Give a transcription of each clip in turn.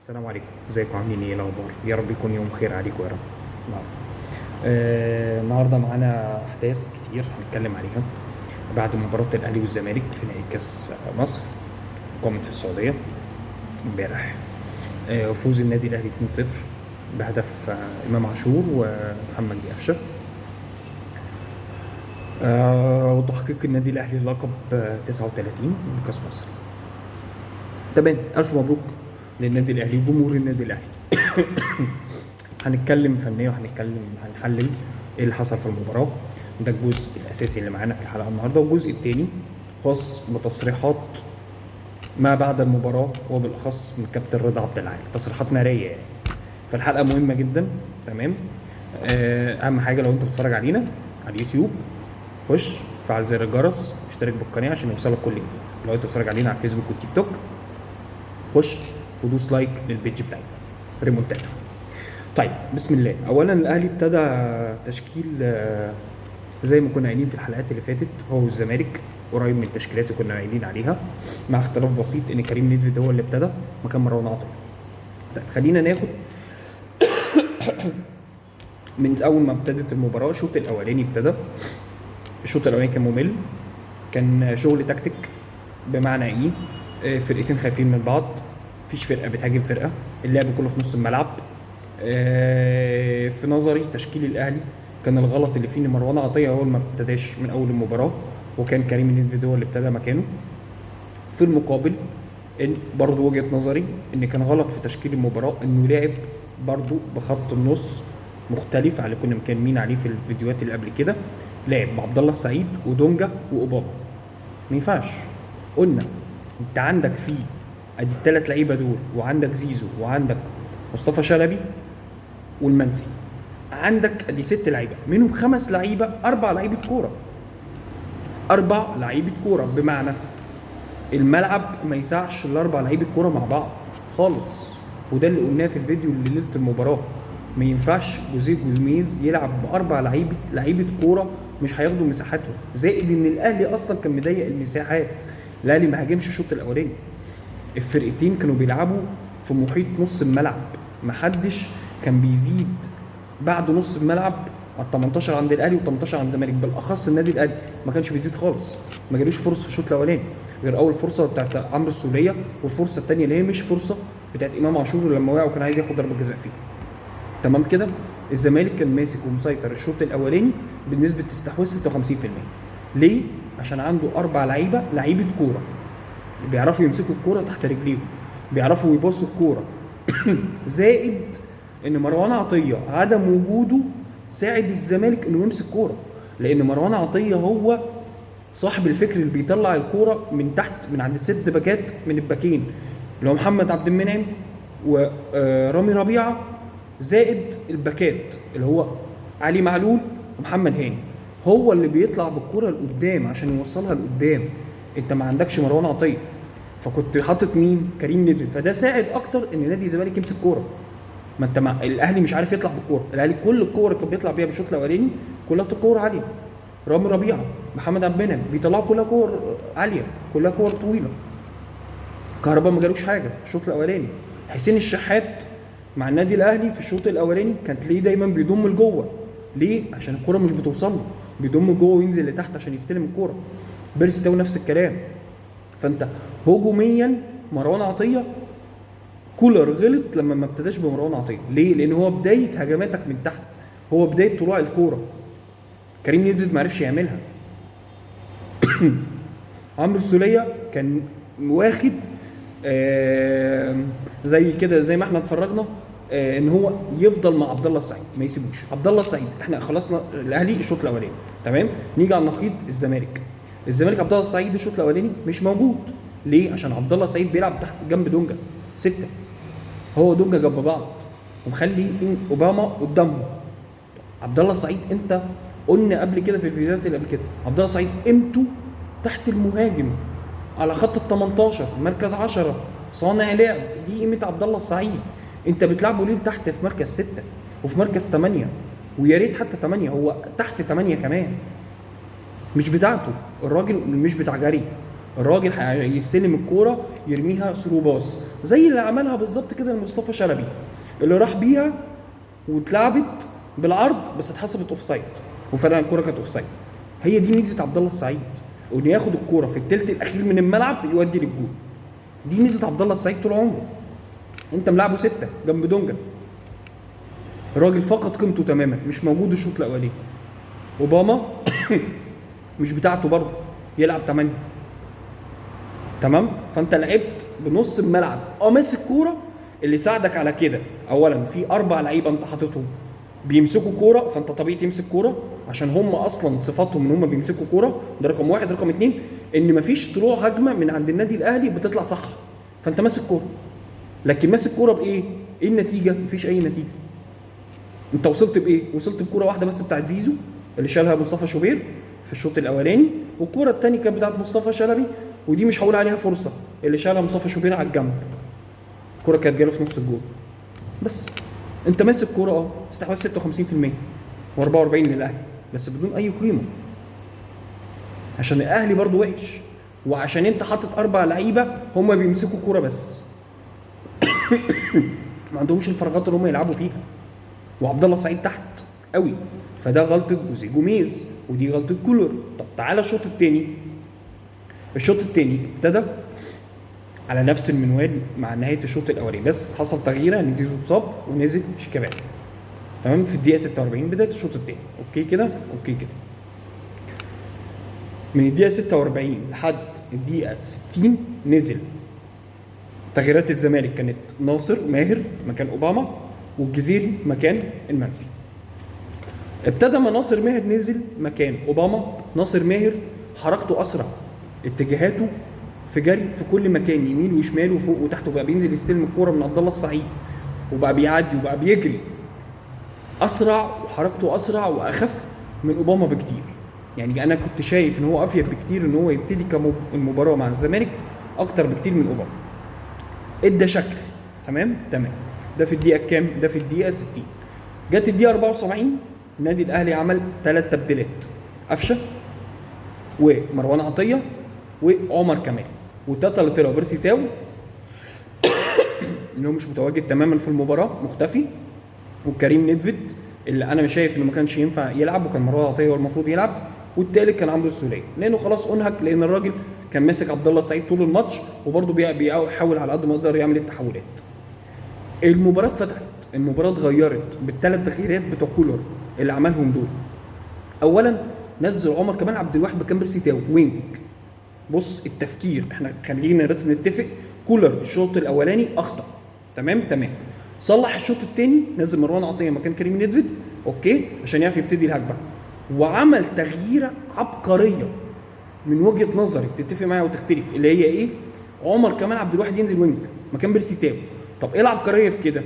السلام عليكم، ازيكم؟ عاملين ايه؟ الاخبار؟ يا رب يكون يوم خير عليكم يا رب. النهارده النهارده معانا احداث كتير هنتكلم عليها بعد مباراة الاهلي والزمالك في نهائي كاس مصر قامت في السعودية امبارح. فوز النادي الاهلي 2-0 بهدف امام عاشور ومحمد قفشه، وتحقيق النادي الاهلي لقب 39 من كاس مصر. تمام، الف مبروك للنادي الاهلي وجمهور النادي الاهلي. هنتكلم فنيا وهنتكلم هنحلل ايه اللي حصل في المباراة. ده الجزء الاساسي اللي معانا في الحلقة النهارده، والجزء الثاني خاص بتصريحات ما بعد المباراة، وبالاخص من كابتن رضا عبد العال، تصريحات نارية يعني. فالحلقة مهمة جدا. تمام، اهم حاجة لو انت بتتفرج علينا على اليوتيوب خش فعل زر الجرس واشترك بالقناة عشان يوصلك كل جديد. لو انت بتتفرج علينا على الفيسبوك والتيك توك خش ودوس like لل page بتاعتنا ريمونتادا. طيب بسم الله. اولا الاهلي ابتدى تشكيل زي ما كنا قايلين في الحلقات اللي فاتت، هو والزمالك قريب من التشكيلات اللي كنا قايلين عليها، مع اختلاف بسيط ان كريم نيدفيد هو اللي ابتدى مكان مروان عطية. طيب خلينا ناخد من اول ما ابتدت المباراة. الشوط الاولاني ابتدى، الشوط الاولاني كان ممل، كان شغل تكتيك. بمعنى ايه؟ فرقتين خايفين من بعض، مفيش فرقه بتهاجم فرقه، اللعب كله في نص الملعب. في نظري تشكيل الاهلي كان الغلط اللي فيه ان مروان عطية هو اللي ما ابتداش من اول المباراة، وكان كريم نيدفيد هو اللي ابتدى مكانه. في المقابل ان برضه وجهه نظري ان كان غلط في تشكيل المباراة انه لعب برضه بخط النص مختلف على اللي كنا مكلمين عليه في الفيديوهات اللي قبل كده. لعب بعبد الله السعيد ودونجا واوباما، ما ينفعش. قلنا انت عندك فيه ادي الثلاث لعيبة دول، وعندك زيزو وعندك مصطفى شلبي والمنسي، عندك ادي 6 لعيبة، منهم 5 لعيبة، 4 لعيبة كورة، 4 لعيبة كورة. بمعنى الملعب ما يسعش ال4 لعيبة كورة مع بعض خالص، وده اللي قلناه في الفيديو اللي ليلة المباراة. ما ينفعش جوزيه جوميز يلعب ب4 لعيبة كورة، مش هياخدوا مساحاتهم. زائد ان الاهلي اصلا كان مضيق المساحات، الاهلي ما هاجمش الشوط الاولاني، الفرقتين كانوا بيلعبوا في محيط نص الملعب، محدش كان بيزيد بعد نص الملعب على 18 عند الاهلي و18 عند الزمالك. بالاخص النادي الاهلي ما كانش بيزيد خالص، ما جالوش فرصة في الشوط الاولاني غير اول فرصة بتاعت عمرو السوليه، والفرصة الثانية اللي هي مش فرصة بتاعت امام عاشور لما وقع وكان عايز ياخد ضربه جزاء فيها. تمام كده، الزمالك كان ماسك ومسيطر الشوط الاولاني بنسبة استحواذ 56%. ليه؟ عشان عنده 4 لعيبة لعيبة كورة، بيعرفوا يمسكوا الكورة تحت رجليهم، بيعرفوا يباصوا الكورة. زائد ان مروان عطية عدم وجوده ساعد الزمالك انه يمسك كورة، لان مروان عطية هو صاحب الفكر اللي بيطلع الكورة من تحت من عند 6 باكات من الباكين اللي هو محمد عبد المنعم ورامي ربيعة، زائد الباكات اللي هو علي معلول ومحمد هاني، هو اللي بيطلع بالكورة لقدام عشان يوصلها لقدام. انت ما عندكش مروان عطية، فكنت حاطط مين؟ كريم نيدفيد، فده ساعد اكتر ان نادي الزمالك يمسك كورة. ما انت مع الاهلي مش عارف يطلع بالكورة، الاهلي كل الكورة اللي كان بيطلع بيها بالشوط الاولاني كلها كور عالية، رامي ربيعة محمد عبد المنعم بيطلعوا كلها كور عالية، كلها كور طويلة. كهربا ما جالوش حاجة الشوط الاولاني. حسين الشحات مع النادي الاهلي في الشوط الاولاني كانت ليه دايما بيضم لجوه؟ ليه؟ عشان الكورة مش بتوصل له، بيضم لجوه وينزل لتحت عشان يستلم الكورة. بيرسي تاو نفس الكلام. فانت هجوميا مروان عطية، كولر غلط لما ما ابتداش بمروان عطية. ليه؟ لان هو بداية هجماتك من تحت، هو بداية طلوع الكورة. كريم نيدفيد ما عرفش يعملها. عمرو السوليه كان واخد زي كده، زي ما احنا اتفرجنا ان هو يفضل مع عبد الله السعيد ما يسيبوش عبد الله السعيد. احنا خلصنا الاهلي الشوط الاولاني، تمام، نيجي على النقيض الزمالك. الزمالك عبد الله السعيد الشوط الاولاني مش موجود. ليه؟ عشان عبد الله السعيد بيلعب تحت جنب دونجا 6، هو دونجا جنب بعض ومخلي اوباما قدامهم. عبد الله السعيد انت قلنا قبل كده في الفيديوهات اللي قبل كده، عبد الله السعيد قيمته تحت المهاجم على خط ال 18 مركز 10 صانع لعب، دي قيمة عبد الله السعيد. انت بتلعبه ليه تحت في مركز 6 وفي مركز 8، ويا ريت حتى 8، هو تحت 8 كمان مش بتاعته، الراجل مش بتاع جري، الراجل هيستلم الكورة يرميها through pass زي اللي عملها بالظبط كده لمصطفى شلبي، اللي راح بيها واتلعبت بالعرض بس اتحسبت offside، وفعلا الكورة كانت offside. هي دي ميزة عبد الله السعيد، وانه ياخد الكورة في الثلث الاخير من الملعب يودي للجول. دي ميزة عبد الله السعيد طول عمره. انت ملعبه 6 جنب دونجا، الراجل فقد قيمته تماما، مش موجود الشوط الاولاني. اوباما مش بتاعته برضه، يلعب 8. تمام؟ فانت لعبت بنص الملعب ماسك كورة. اللي ساعدك على كده اولا في 4 لعيبة انت حاططهم بيمسكوا كورة، فانت طبيعي تمسك كورة عشان هم اصلا صفاتهم ان هم بيمسكوا كورة. ده رقم 1. رقم 2 ان مفيش طلوع هجمة من عند النادي الاهلي بتطلع صح، فانت ماسك كورة. لكن ماسك كورة بايه؟ ايه النتيجة؟ مفيش اي نتيجة. انت وصلت بايه؟ وصلت بكوره واحدة بس بتاعت زيزو اللي شالها مصطفى شوبير في الشوط الاولاني، والكوره الثانية كانت بتاعت مصطفى شلبي، ودي مش هقول عليها فرصة، اللي شالها مصطفى شوبير على الجنب. الكورة كانت جاية في نص الجول. بس انت ماسك كورة استحواذ 56% و44 للاهلي، بس بدون اي قيمة، عشان الاهلي برضو وحش، وعشان انت حاطط 4 لعيبة هم بيمسكوا كورة بس ما عندهمش الفراغات اللي هم يلعبوا فيها، وعبد الله سعيد تحت قوي. فده غلطه جوزيه جوميز ودي غلطه كولر. طب تعالى الشوط الثاني. الشوط الثاني ابتدى على نفس المنوال مع نهاية الشوط الاولاني، بس حصل تغييره ان زيزو اتصاب ونزل شيكابالا. تمام؟ في الدقيقة 46 بداية الشوط الثاني. okay كده؟ okay كده. من الدقيقة 46 لحد الدقيقة 60 نزل تغييرات الزمالك، كانت ناصر ماهر مكان اوباما والجزيري مكان المنسي. ابتدى ما ناصر ماهر نزل مكان اوباما، ناصر ماهر حركته اسرع، اتجاهاته في جري في كل مكان، يمين وشمال وفوق وتحت، وبقى بينزل يستلم الكورة من عبد الله السعيد، وبقى بيعدي وبقى بيجري اسرع، وحركته اسرع واخف من اوباما بكتير. يعني انا كنت شايف ان هو افيد بكتير ان هو يبتدي المباراة مع الزمالك اكتر بكتير من اوباما. ادى شكل. تمام؟ تمام. ده في الدقيقة كام؟ ده في الدقيقة 60. جت الدقيقة 74 النادي الاهلي عمل 3 تبديلات، قفشه ومروان عطية وعمر كمال، والتلاته اللي طلعوا بيرسي تاو اللي هو مش متواجد تماما في المباراة، مختفي، وكريم ندفد اللي انا مش شايف انه ما كانش ينفع يلعب، وكان مروان عطية هو المفروض يلعب، والتالت كان عمرو السوليه، لانه خلاص انهك، لان الراجل كان ماسك عبد الله السعيد طول الماتش، وبرده بيحاول على قد ما يقدر يعمل التحولات. المباراة اتفتحت، المباراة اتغيرت بالثلاث تغييرات بتوع كولر اللي عملهم دول. اولا نزل عمر كمال عبد الواحد مكان بيرسي تاو wing. بص التفكير، احنا خلينا بس نتفق، كولر الشوط الاولاني اخطا، تمام تمام، صلح الشوط الثاني، نزل مروان عطية مكان كريم ندفد، okay، عشان يعرف يبتدي الهجمة، وعمل تغييره عبقرية من وجهه نظري تتفق معايا وتختلف، اللي هي ايه؟ عمر كمال عبد الواحد ينزل wing مكان بيرسي تاو. طب ايه العبقرية في كده؟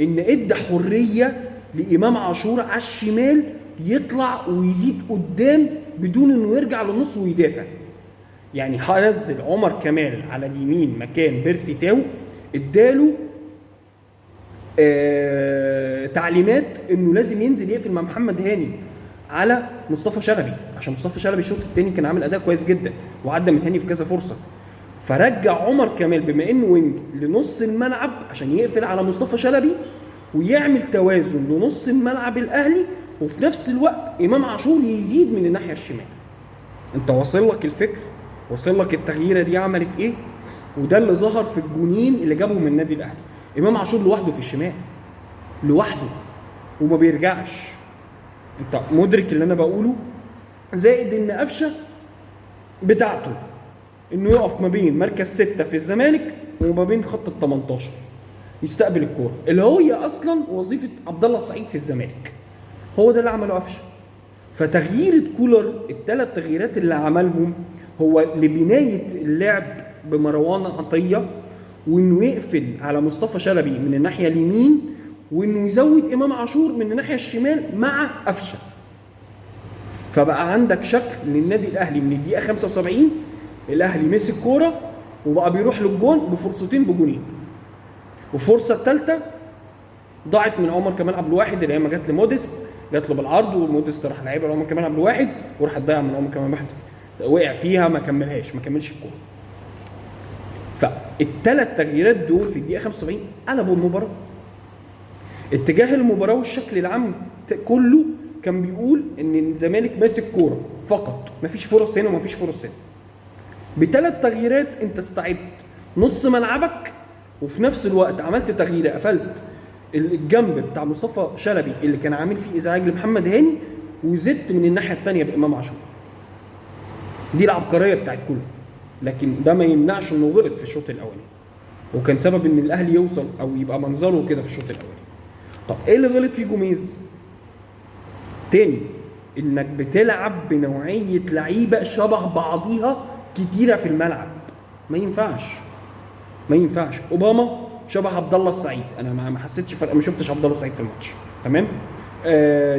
ان ادى حرية لامام عاشور على الشمال يطلع ويزيد قدام بدون انه يرجع للنص ويدافع. يعني هنزل عمر كمال على اليمين مكان بيرسي تاو، اداله تعليمات انه لازم ينزل يقفل مع محمد هاني على مصطفى شلبي، عشان مصطفى شلبي الشوط الثاني كان عامل اداء كويس جدا وعدى من هاني في كذا فرصة. فرجع عمر كمال بما انه wing لنص الملعب عشان يقفل على مصطفى شلبي ويعمل توازن لنص الملعب الاهلي، وفي نفس الوقت امام عاشور يزيد من الناحية الشمال. انت واصل لك الفكر، واصل لك التغييره دي عملت ايه؟ وده اللي ظهر في الجونين اللي جابهم من النادي الاهلي. امام عاشور لوحده في الشمال، لوحده، وما بيرجعش. انت مدرك اللي انا بقوله؟ زائد ان قفشه بتاعته انه يقف ما بين مركز 6 في الزمالك وما بين خط ال 18 يستقبل الكورة، اللي هي اصلا وظيفة عبد الله السعيد في الزمالك. هو ده اللي عمله قفشه. فتغيير كولر، الثلاث تغييرات اللي عملهم هو لبنايه اللعب بمروان عطية، وانه يقفل على مصطفى شلبي من الناحية اليمين، وانه يزود امام عاشور من الناحية الشمال مع قفشه. فبقى عندك شكل للنادي الاهلي من الدقيقة 75 الاهلي مسك كورة وبقى بيروح للجون بفرصتين بجونين، والفرصة الثالثة ضاعت من عمر كمال عبد الواحد اللي هي ما جت لموديست، جات له بالعرض وموديست راح لعيبة لعمر كمال عبد الواحد وراح تضيع من عمر كمال وقع فيها ما كملهاش، ما كملش الكورة. فالثلاث تغييرات دول في الدقيقة 75 قلبوا المباراة. اتجاه المباراة والشكل العام كله كان بيقول ان الزمالك ماسك كورة فقط، مفيش فرص هنا ومفيش فرص هنا. بثلاث تغييرات انت استعدت نص ملعبك، وفي نفس الوقت عملت تغيير، قفلت الجنب بتاع مصطفى شلبي اللي كان عامل فيه ازعاج لمحمد هاني، وزدت من الناحية الثانية بامام عاشور. دي العبقرية بتاعت كله، لكن ده ما يمنعش انه غلط في الشوط الاولاني، وكان سبب ان الاهلي يوصل او يبقى منظره كده في الشوط الاولاني. طب ايه اللي غلط فيه جوميز؟ تاني، انك بتلعب بنوعيه لعيبة شبه بعضيها كتيرة في الملعب، ما ينفعش، ما ينفعش. اوباما شبه عبد الله السعيد، انا ما حسيتش فرق، ما شفتش عبد الله السعيد في الماتش، تمام.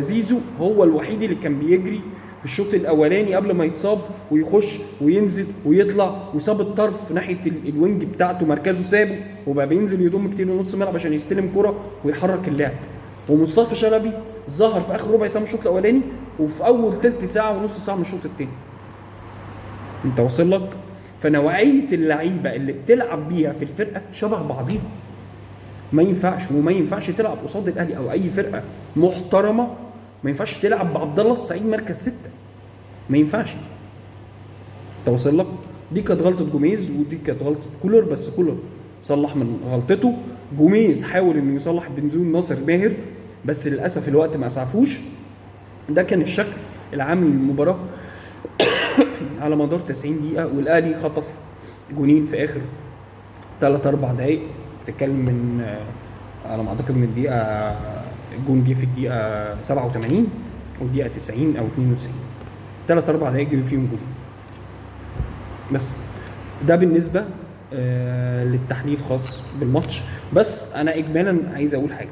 زيزو هو الوحيد اللي كان بيجري الشوط الاولاني قبل ما يتصاب، ويخش وينزل ويطلع، وساب الطرف ناحية ال wing بتاعته مركزه سابه، وبقى بينزل يضم كتير لنص الملعب عشان يستلم كرة ويحرك اللعب. ومصطفى شلبي ظهر في اخر ربع ساعة من الشوط الاولاني، وفي اول ثلث ساعة ونص ساعة من الشوط الثاني. انت واصل لك؟ فنوعيه اللعيبة اللي بتلعب بيها في الفرقة شبه بعضيها، ما ينفعش. وما ينفعش تلعب قصاد الاهلي او اي فرقه محترمه، ما ينفعش تلعب بعبد الله السعيد مركز 6، ما ينفعش. انت واصل لك؟ دي كانت غلطه جوميز، ودي كانت غلطه كولر، بس كولر صلح من غلطته. جوميز حاول انه يصلح بنزول ناصر ماهر، بس للاسف الوقت ما اسعفوش. ده كان الشكل العام للمباراة على مدار 90 دقيقة، والاهلي خطف جونين في اخر 3-4 دقائق. بتتكلم من على ما اعتقد من الدقيقة، الجون جه في الدقيقة 87 والدقيقة 90 او 92، 3-4 دقائق جه فيهم جونين بس. ده بالنسبة للتحليل الخاص بالماتش. بس انا اجمالا عايز اقول حاجة،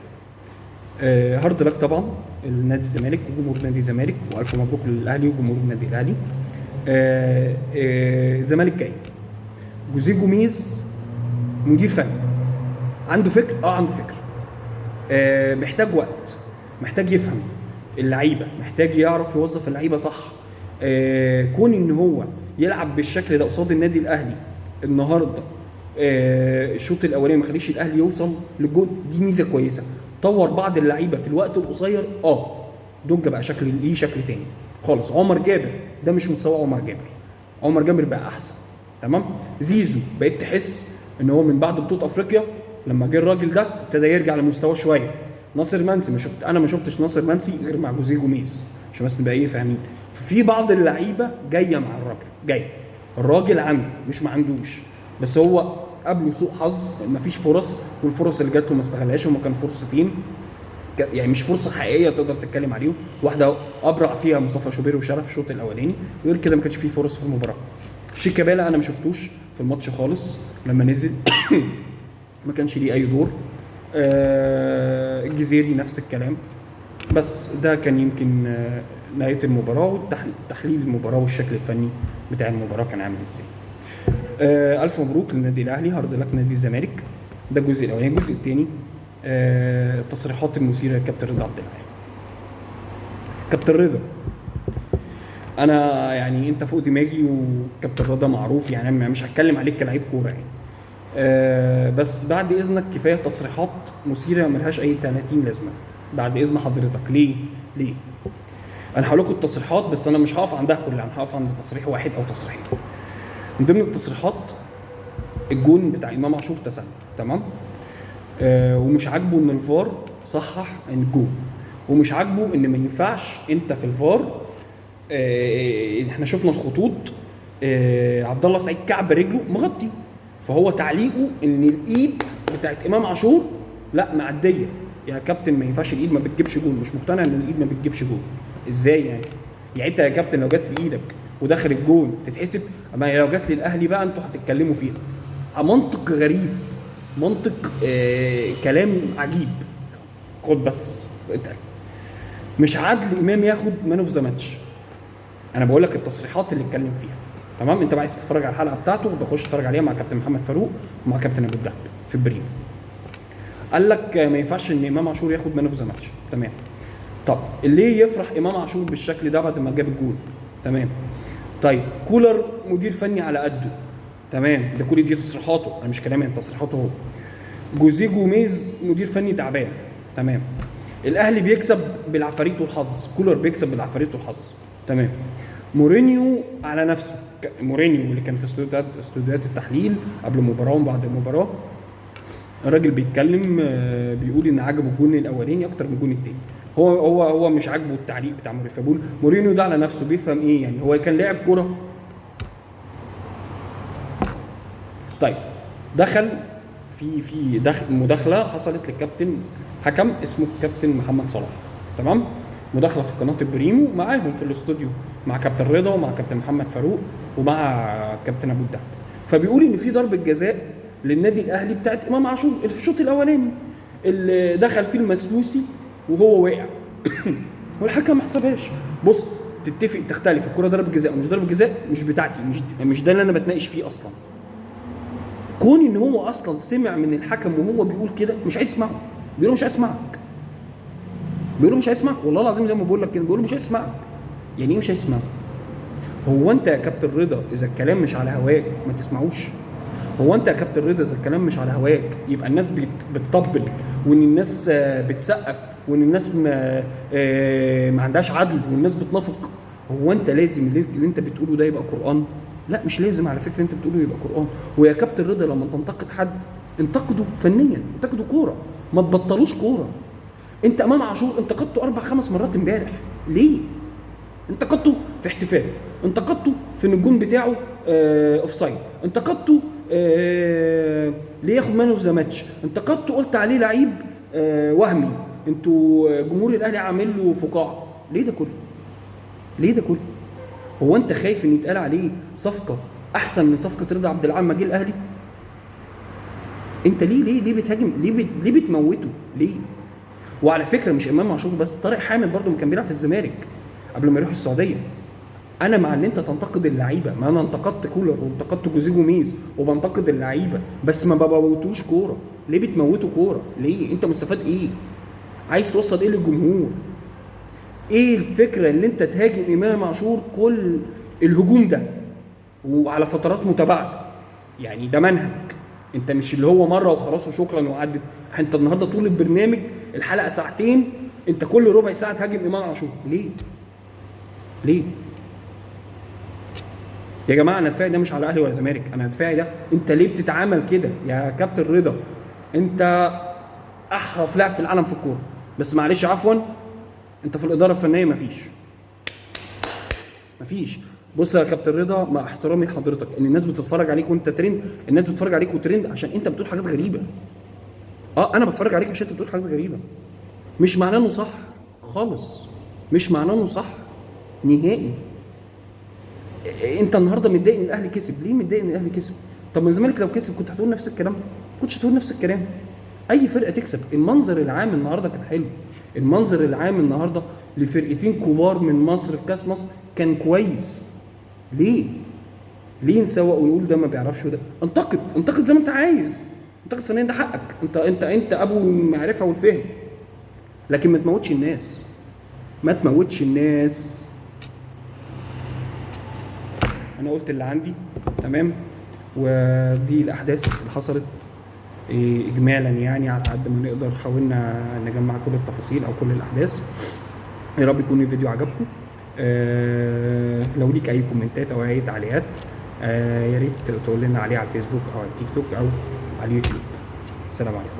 hard luck طبعا لنادي الزمالك وجمهور نادي الزمالك، والف مبروك للاهلي وجمهور النادي الاهلي. الزمالك جاي، جوزيه جوميز مدير فني عنده فكر، عنده فكر، محتاج وقت، محتاج يفهم اللعيبة، محتاج يعرف يوظف اللعيبة صح. كون ان هو يلعب بالشكل ده قصاد النادي الاهلي النهارده، الشوط الاولاني ما خليش الاهلي يوصل للجون، دي ميزة كويسة. طور بعض اللعيبة في الوقت القصير، دونجا بقى شكل ليه شكل تاني خالص. عمر جابر ده مش مستوى عمر جابر، عمر جابر بقى احسن، تمام. زيزو بقيت تحس ان هو من بعد بطوله افريقيا لما جه الراجل ده ابتدى يرجع لمستواه شوية. ناصر منسي ما شفتش ناصر منسي غير مع جوزيه جوميز، عشان بس نبقى ايه فاهمين. ففي بعض اللعيبة جاية مع الراجل، جاي الراجل عنده مش ما عندوش، بس هو قبله سوء حظ، مفيش فرص، والفرص اللي جات له ما استغلهاش. هما كانوا فرصتين يعني مش فرصة حقيقية تقدر تتكلم عليهم، واحدة ابرع فيها مصطفى شوبير وشرف الشوط الاولاني، وغير كده ما كانش فيه فرص في المباراة. شيكابالا انا ما شفتوش في الماتش خالص لما نزل ما كانش ليه اي دور. الجزيري نفس الكلام. بس ده كان يمكن نهاية المباراة وتحليل المباراة والشكل الفني بتاع المباراة كان عامل ازاي. الف مبروك للنادي الاهلي، hard luck نادي الزمالك. ده الجزء الاولاني. الجزء الثاني التصريحات المثيرة لكابتن رضا عبد العال. كابتن رضا، انا يعني انت فوق دماغي، وكابتن رضا معروف، يعني انا مش هتكلم عليك كلاعب كورة يعني، بس بعد اذنك كفاية تصريحات مثيرة ملهاش اي 30 لازمه، بعد اذن حضرتك. ليه؟ انا هقول لكم التصريحات، بس انا مش هقف عندها كلها، انا هقف عند تصريح واحد او تصريحين. من ضمن التصريحات الجون بتاع امام عاشور تسلل، تمام، ومش عاجبه ان الفار صحح الجون، ومش عاجبه ان ما ينفعش انت في الفار، احنا شفنا الخطوط، عبد الله سعيد كعب رجله مغطي، فهو تعليقه ان الايد بتاعت امام عاشور لا معدية يا كابتن، ما ينفعش الايد ما بتجيبش جون. مش مقتنع ان الايد ما بتجيبش جون، ازاي يعني؟ يعني انت يا كابتن لو جت في ايدك ودخل الجون تتحسب، اما لو جت للاهلي بقى انتوا هتتكلموا فيها. منطق غريب، منطق كلام عجيب. خد بس اتقل، مش عدل امام ياخد man of the match. انا بقول لك التصريحات اللي اتكلم فيها، تمام. انت بقى عايز تتفرج على الحلقة بتاعته بخش اتفرج عليها مع كابتن محمد فاروق ومع كابتن ابو الدهب في البريم. قال لك ما ينفعش ان امام عاشور ياخد man of the match، تمام. طب ليه يفرح امام عاشور بالشكل ده بعد ما جاب الجول؟ تمام. طيب كولر مدير فني على قده، تمام، ده كل دي تصريحاته، انا مش كلامي، تصريحاته هو. جوزيه جوميز مدير فني تعبان، تمام. الاهلي بيكسب بالعفاريت والحظ، كولر بيكسب بالعفاريت والحظ، تمام. مورينيو على نفسه، مورينيو اللي كان في استوديوهات التحليل قبل المباراة وبعد المباراة، الراجل بيتكلم بيقول ان عجبه الجون الاولاني اكتر من الجون الثاني. هو مش عاجبه التعليق بتاع مورينيو، فبيقول مورينيو ده على نفسه بيفهم ايه يعني، هو كان لاعب كورة. طيب دخل في مداخله حصلت للكابتن حكم اسمه الكابتن محمد صلاح، تمام، مداخله في قناة البريمو معاهم في الاستوديو مع كابتن رضا ومع كابتن محمد فاروق ومع كابتن ابو الدهب. فبيقول ان في ضربه جزاء للنادي الاهلي بتاعت امام عاشور في الشوط الاولاني اللي دخل فيه المسلوسي وهو واقع والحكم ما حسبهاش. بص، تتفق تختلف، الكره ضربه جزاء ومش ضربه جزاء مش بتاعتي، مش ده اللي انا بتناقش فيه اصلا. كون ان هو اصلا سمع من الحكم وهو بيقول كده مش عايز يسمعه، بيقول مش عايز اسمعك، بيقول مش عايز اسمعك، والله العظيم زي ما بقول لك كده، بيقول مش عايز اسمعك. يعني ايه مش عايز اسمعك؟ هو انت يا كابتن رضا اذا الكلام مش على هواك ما تسمعوش؟ هو انت يا كابتن رضا اذا الكلام مش على هواك يبقى الناس بتطبل وان الناس بتسقف وان الناس ما عندهاش عدل والناس بتنافق؟ هو انت لازم اللي انت بتقوله ده يبقى قرآن؟ لا مش لازم على فكرة انت بتقوله يبقى قرآن. ويا كابتن رضا لما تنتقد حد انتقده فنيا، انتقده كورة، ما تبطلوش كورة. انت امام عاشور انتقدته 4-5 مرات امبارح، ليه؟ انتقدته في احتفاله، انتقدته في ان الجون بتاعه offside، انتقدته ليه ياخد man of the match، انتقدته قلت عليه لعيب وهمي، انتوا جمهور الاهلي عامل له فقاعة. ليه ده كله؟ ليه ده كله؟ هو انت خايف ان يتقال عليه صفقة احسن من صفقة رضا عبد العال ما جه الاهلي؟ انت ليه ليه ليه بتهاجم؟ ليه بتموته؟ ليه؟ وعلى فكرة مش امام عاشور بس، طارق حامد برضو كان بيلعب في الزمالك قبل ما يروح السعودية. انا مع ان انت تنتقد اللعيبة، ما انا انتقدت كولر وانتقدت جوزيه جوميز وبنتقد اللعيبة، بس ما بموتوش كورة. ليه بتموتوا كورة؟ ليه؟ انت مستفاد ايه؟ عايز توصل ايه للجمهور؟ ايه الفكرة ان انت تهاجم امام عاشور كل الهجوم ده وعلى فترات متباعدة؟ يعني ده منهج، انت مش اللي هو مرة وخلاص وشكرا وعدت. انت النهارده طول البرنامج الحلقة ساعتين، انت كل ربع ساعة تهاجم امام عاشور، ليه؟ ليه؟ يا جماعة انا دفاعي ده مش على اهلي ولا زمالك، انا دفاعي ده. انت ليه بتتعامل كده يا كابتن رضا؟ انت احرف لاعب في العالم في الكورة، بس معلش عفوا انت في الادارة الفنية مفيش. بص يا كابتن رضا، مع احترامي لحضرتك، ان الناس بتتفرج عليك وانت ترند، الناس بتتفرج عليك وترند عشان انت بتقول حاجات غريبة. انا بتفرج عليك عشان انت بتقول حاجات غريبة، مش معناه انه صح خالص، مش معناه انه صح نهائي. انت النهارده متضايق ان الاهلي كسب، ليه متضايق ان الاهلي كسب؟ طب ما الزمالك لو كسب كنت هتقول نفس الكلام؟ كنتش هتقول نفس الكلام. اي فرقه تكسب. المنظر العام النهارده كان حلو، المنظر العام النهارده لفرقتين كبار من مصر في كاس مصر كان كويس. ليه؟ ليه نسوق ونقول ده ما بيعرفش وده؟ انتقد، انتقد زي ما انت عايز، انتقد فنيا، ده حقك، انت انت انت ابو المعرفة والفهم، لكن ما تموتش الناس، ما تموتش الناس. انا قلت اللي عندي، تمام؟ ودي الاحداث اللي حصلت اجمالا، يعني على قد ما نقدر حاولنا نجمع كل التفاصيل او كل الاحداث. يا رب يكون الفيديو عجبكم. لو ليك اي كومنتات او اي تعليقات يا ريت تقول لنا عليه على الفيسبوك او على التيك توك او على اليوتيوب. السلام عليكم.